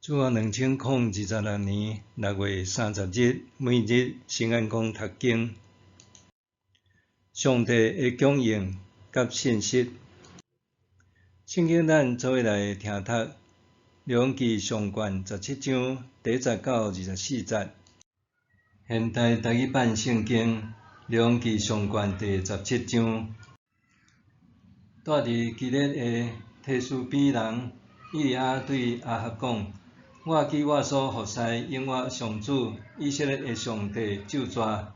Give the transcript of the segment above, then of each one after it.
主後2026年6月30日，每日新眼光讀經，上帝的供應佮信實。聖經咱做伙來聽讀，列王紀上卷十七章第一節到24節。現代台語版聖經列王紀上卷第十七章，住佇基列的提斯比人以利亞對亞哈講：我記我所服侍永活上主以色列的上帝咒詛，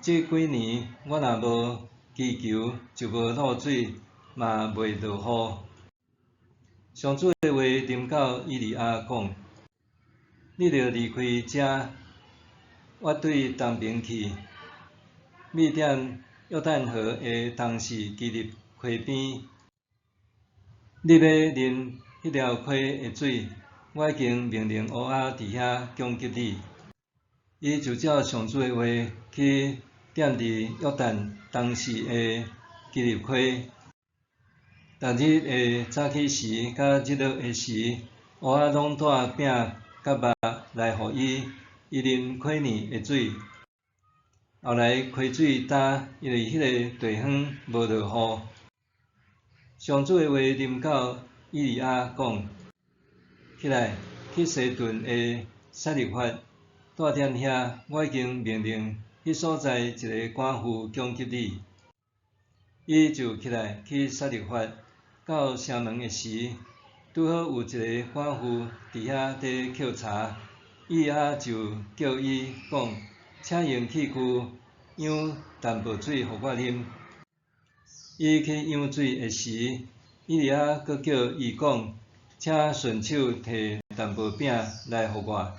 這幾年我若無祈求，就無露水，嘛袂落雨。上主的話臨到以利亞講：你著離開這，越對東爿去，覕踮約旦河的東勢基立溪邊。你欲啉彼條溪的水，我已經命令烏鴉佇遐供給你。伊就照上主的話去踮佇約旦東勢的基立溪。逐日的早起時佮日落的時，烏鴉攏帶餅佮肉來予伊，伊啉溪裡的水。後來溪水乾，因為彼个地方無落雨。上主的話臨到以利亞講：起來，去西頓的撒勒法，住踮遐，我已經命令彼所在一个寡婦供給你。伊就起來去撒勒法，到城門的時，拄好有一个寡婦佇遐佇抾柴，以利亞就叫伊講：請用器具舀淡薄水予我啉。伊去舀水的時，以利亞閣叫伊講：請順手提淡薄餅來予我。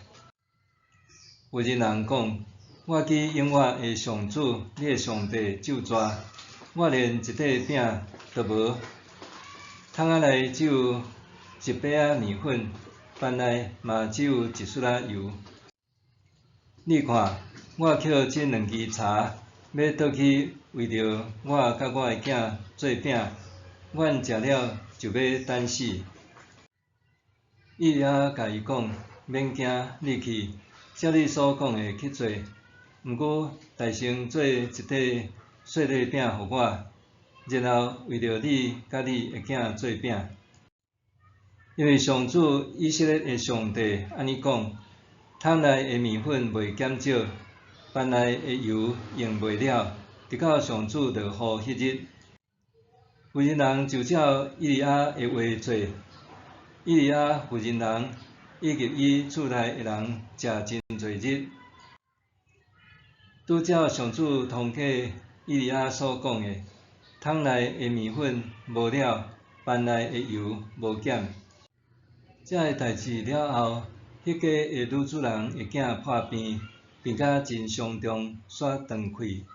婦人人講：我記永活的上主，你的上帝咒詛，我連一塊餅都無，桶仔內只有一杯仔麵粉，盤內嘛只有一絲仔油。你看，我抾這兩支柴，欲倒去為著我佮我的囝做餅，阮食了就欲等死。以利亞共伊講：免驚，你去，照你所講的去做。毋過，代先做一塊細塊餅予我，然後為著你佮你的囝做餅。因為上主以色列的上帝按呢講：桶內的麵粉袂減少，盤內的油用袂了，直到上主落雨彼日。婦人人就照以利亞的話做。以利亞婦人人以及伊厝內的人食真濟日，拄照上主通過以利亞所講的，桶內的麵粉無了，盤內的油無減。這个代誌了後，彼家的女主人的囝破病，病甲真傷重，煞斷氣。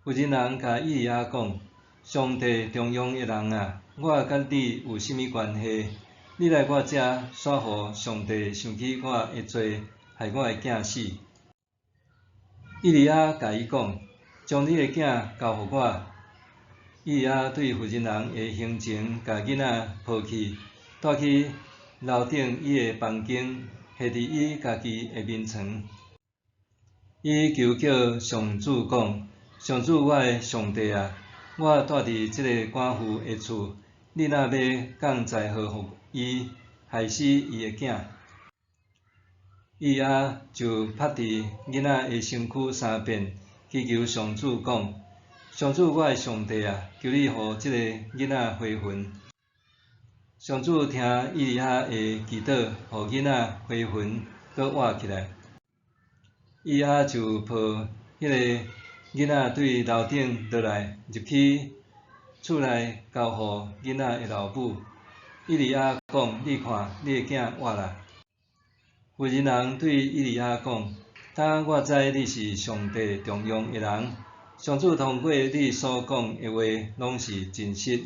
婦人人共以利亞講：上帝重用的人啊，我佮你有啥物關係？你來我遮，煞予上帝想起我的罪，害我的囝死。以利亞共伊講：將你的囝交予我。以利亞對婦人人的胸前共囡仔抱去，帶去樓頂伊的房間，下佇伊家己的眠床。伊求叫上主講：上主我的上帝啊，我住佇這个寡婦的厝，你若欲降災禍予伊，害死伊的囝。以利亞就拍佇囡仔的身軀三遍，祈求上主講：上主我的上帝啊，求你予這个囡仔回魂。上主聽以利亞的祈禱，予囡仔回魂，閣活起來。以利亞就抱彼个囡仔對樓頂落來，入去厝內交予囡仔的老母。以利亞講：你看，你的囝活啦。婦人人對以利亞講：今我知你是上帝重用的人，上主通過你所講的話，攏是真實。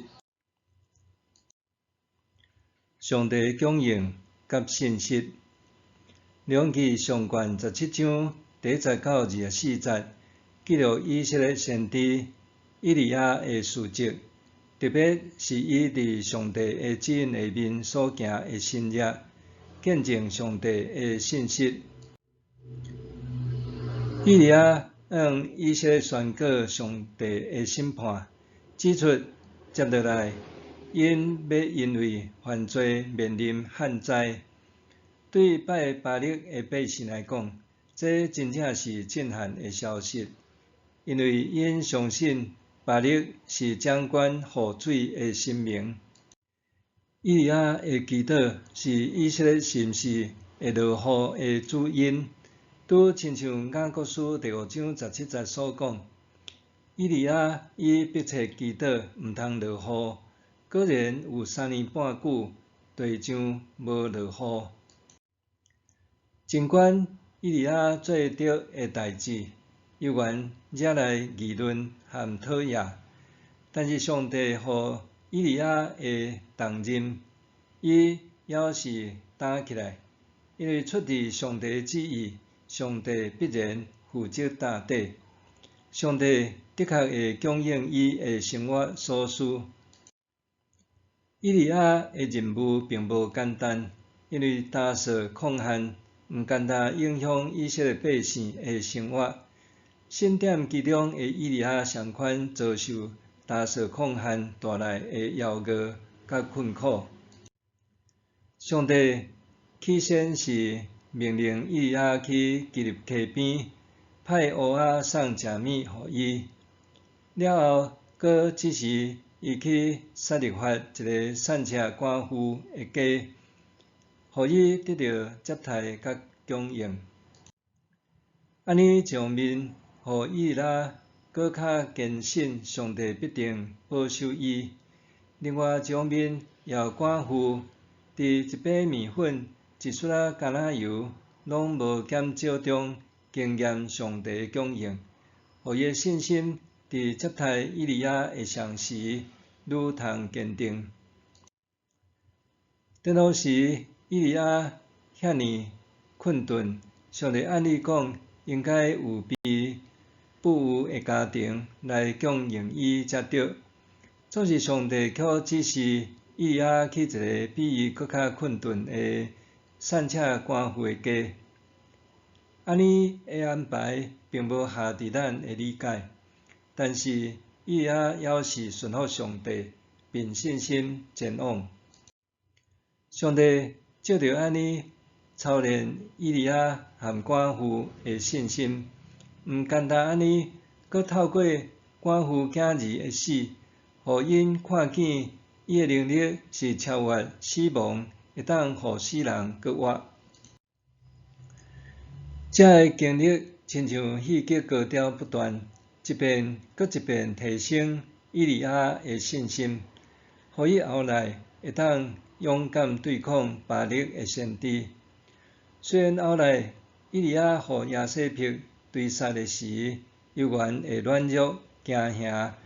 上帝供應佮信實。列王紀上卷十七章第一節到24節，記錄以色列先知以利亞的事蹟，特別是伊佇上帝的指引下面所行的神蹟。見證上帝的信實。以利亞向以色列宣告上帝的審判，指出接落來𪜶欲因為犯罪面臨旱災。對拜巴力的百姓來講，這真正是震撼的消息，因為𪜶相信巴力是掌管雨水的神明。以利亞的祈禱是以色列是毋是會落雨的主因，拄親像雅各書第五章十七節所講，以利亞以迫切祈禱毋通落雨，果然有三年半久地上無落雨。儘管以利亞做著的代誌，猶原惹來議論和討厭，但是上帝予以利亞的重任，伊猶是擔起來，因為出自上帝的旨意，上帝必然負責到底。上帝的確會供應伊的生活所需。以利亞的任務並無簡單，因為焦燥曠旱，毋簡單影響以色列百姓的生活。信點其中的以利亞相款遭受焦燥曠旱帶來的枵餓佮困苦。上帝起先是命令以利亞去基立溪邊，派烏鴉送食物予伊。了後，閣指示伊去撒勒法一个散赤寡婦的家，予伊得著接待佮供應。按呢一方面，予以利亞閣較堅信上帝必定保守伊；另外一方面，予寡婦佇一把麵粉、一絲仔橄欖油攏無減少中，經驗上帝的供應，予伊的信心佇接待以利亞的同時，愈通堅定。當時以利亞遐爾困頓，上帝按理講應該預備富裕的家庭來供應伊才對。總是上帝卻指示以利亞去一个比伊閣較困頓的散赤寡婦的家。按呢的安排並無合佇咱的理解，但是以利亞猶是順服上帝，憑信心前往。上帝藉著按呢操練以利亞和寡婦的信心，毋簡單按呢，閣透過寡婦囝兒的死，予𪜶看見伊的能力是超越死亡，會當予死人閣活。這个經歷親像戲劇高潮不斷，一遍閣一遍提升以利亞的信心，予伊後來會當勇敢對抗巴力的先知。雖然後來以利亞予耶洗別追殺的時，猶原會軟弱驚嚇，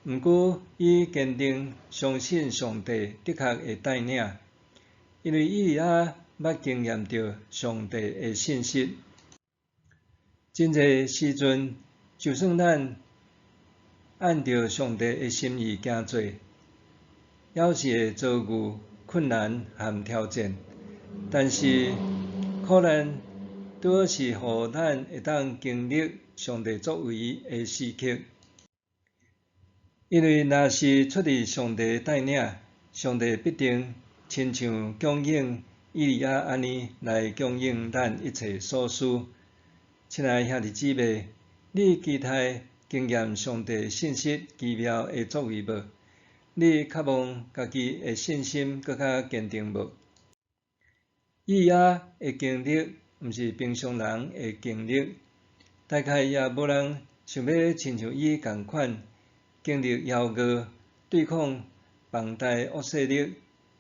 毋過伊堅定相信上帝的確會帶領，因為以利亞捌經驗著上帝的信實。真濟時陣，就算咱按著上帝的心意行做，猶是會遭遇困難和挑戰。但是苦難拄好是予咱會當經歷上帝作為的時刻。因為若是出自上帝的帶領，上帝必定親像供應以利亞按呢來供應咱一切所需。親愛兄弟姊妹，你期待經驗上帝信實奇妙的作為無？你渴望家己的信心閣較堅定無？以利亞的經歷毋是平常人的經歷，大概也無人想欲親像伊仝款經歷枵餓、對抗龐大惡勢力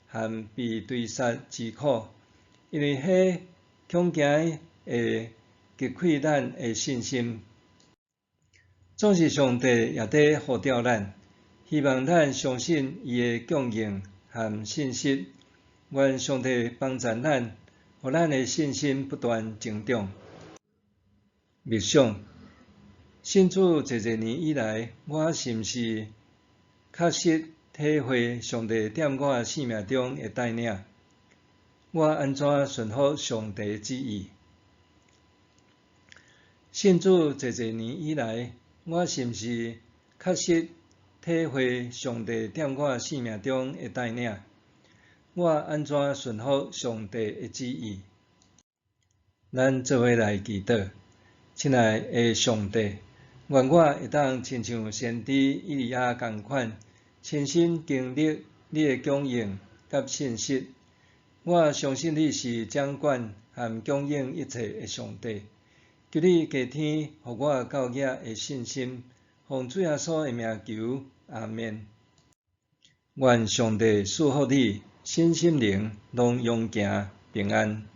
和被追殺之苦，因為彼恐驚會擊潰咱的信心。總是上帝也佇呼召咱，希望咱相信伊的供應和信實。願上帝幫助咱，予咱的信心不斷成長。默想，信主濟濟年以來，我是毋是確實體會上帝踮我生命中的帶領？我按怎順服上帝旨意？信主濟濟年以來，我是毋是確實體會上帝踮我生命中的帶領？我按怎順服上帝的旨意？咱做伙來祈禱，親愛的上帝，願我會當親像先知以利亞仝款，親身經歷你的供應佮信實。我相信你是掌管和供應一切的上帝。求你加添予我較額的信心，奉主耶穌的名求，阿們。願上帝賜福你，身心靈攏勇健平安。